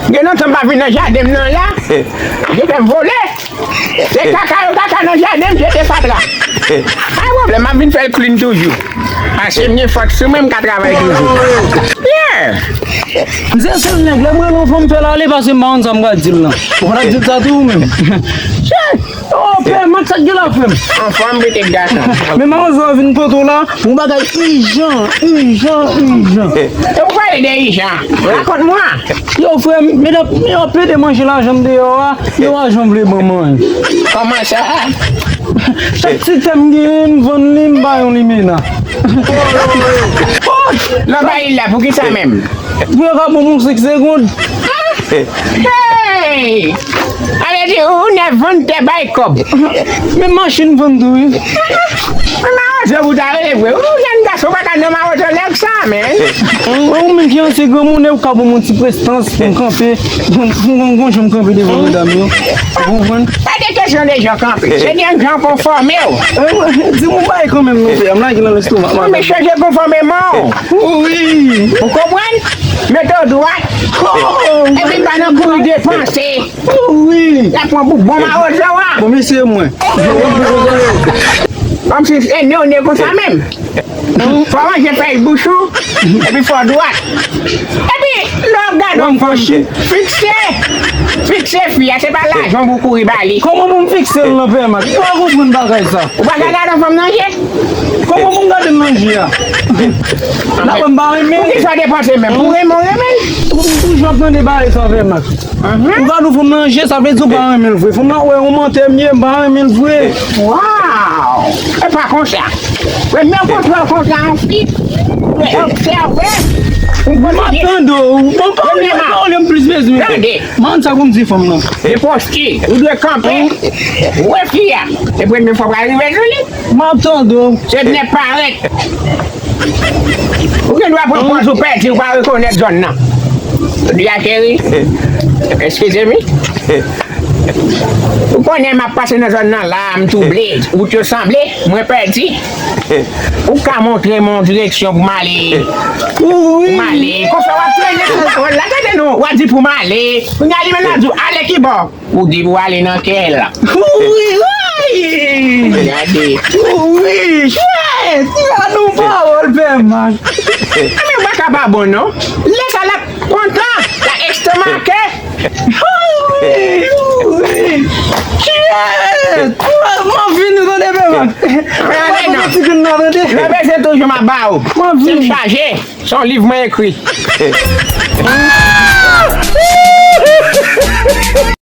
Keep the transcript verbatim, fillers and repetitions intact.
Gen lontan m pa vin nan jaden m nan la. Yo fè m vole. Se kaka yo kaka nan jaden m, jete fatra. Pa gen pwoblèm, m ap vin fè l clean toujou. Paske m gen fòt sou mwen, m ka travay toujou. Yeah! M se sèl nèg, lè m rele yon fanm fè l ale, paske m pa konn sa m pral di l lan. Ou pa t ap di l sa tou ou menm? Shit! Oh, pè, mat sa k gen la, frè m. Anfòm, pitit gason. Men malèrezman, vin pote w la, pou yon bagay ijan, ijan, ijan. E ou pale de ijan? Rakont mwa. Yo, frè m, medam yo ap plede manje lajan m deyò a, yo pa janm vle ban m anyen. Kòman sa? Chak ti tè m genyen, m vann li, m ba yon limena. Nan bay la, pou ki sa menm? Pou yo ka ban m yon senk segonn. Hey! Ale di, ou nèk vann tè bay kòb. Men machin vann tou, wi. Men mawozo ou ta rele vre. Ou jèn gason pa ka nan mawozo nèg sa, men. Ou menm ki ansyen granmoun, ou ka ban m yon ti prestans pou m kanpe, pou m, pou m gon jan m kanpe devan medam yo. Ou konprann? Pa de kesyon de jan kanpe. Se de jan konfòme w. Di m yon bagay kanmenm, non, frè. M lage nan lestomak. Non, men chanje konfòmeman w. Wi. Ou konprann? Mete w dwat. Epi pa nan kouri depanse. Wi. Y ap pran pou bon mawozo a. Bon, mesye mwen. Kòmsi se newne konsa menm. Fò manje fèy bouch ou, epi fò dwat. Epi, lè w ap gade yon fanm, fikse, fikse fi a, se pa lajan pou kouri ba li. Kòman pou m fikse l nan pèmak? Ou pa konprann bagay sa. Ou pa ka gade yon fanm nan je? Kòman pou m gade l nan je a? N ap wè m pa renmen l. Poukisa w depanse menm? Ou renmen, w renmen l? Ou toujou ap tande bagay sa, pèmak. Ou gade yon fanm nan je, sa vle di ou pa renmen l vre. Fanm nan wè yon mantè m ye, m pa renmen l vre. Waw! E pa konsa. Premye kontra w kontra yon fi, ou dwe obsève. M ap tande w. Bon, pa olye m plis bezwen. Tande. Man sa pou m di fanm nan. Nenpòt ki, ou dwe kanpe. Wè fi a. Se premye fwa w pral rive sou li. M ap tande w. Se nèk parèt. Ou gen dwa pran pòz ou pèdi, ou pa rekonèt zòn nan. Li a cheri. Eskize mi. Ou konnen m ap pase nan zòn nan la, m twouble. Wout yo sanble, mwen pèdi. Ou ka montre m yon direksyon pou m ale. Pou m ale. Konsa w ap trennen sou pawòl la. Tande non, w ap di pou m ale. Kounye a li menm l ap di w ale ki bò? Ou di pou ale nan kè l. Wi, wi! Gade. Wi, chè! Ti gade yon pawòl, pèmak. Anben, w pa ka pa bon, non. Lè sa l ap kontan, l ap estomake. Wi, wi! Chè! M ap vini, tande, pèmak. Mwen ale, non. Ti grenn nan, tande. Lè bezwen toujou m ap ba ou. M ap vini. Si m chaje. Se yon liv mwen ekri.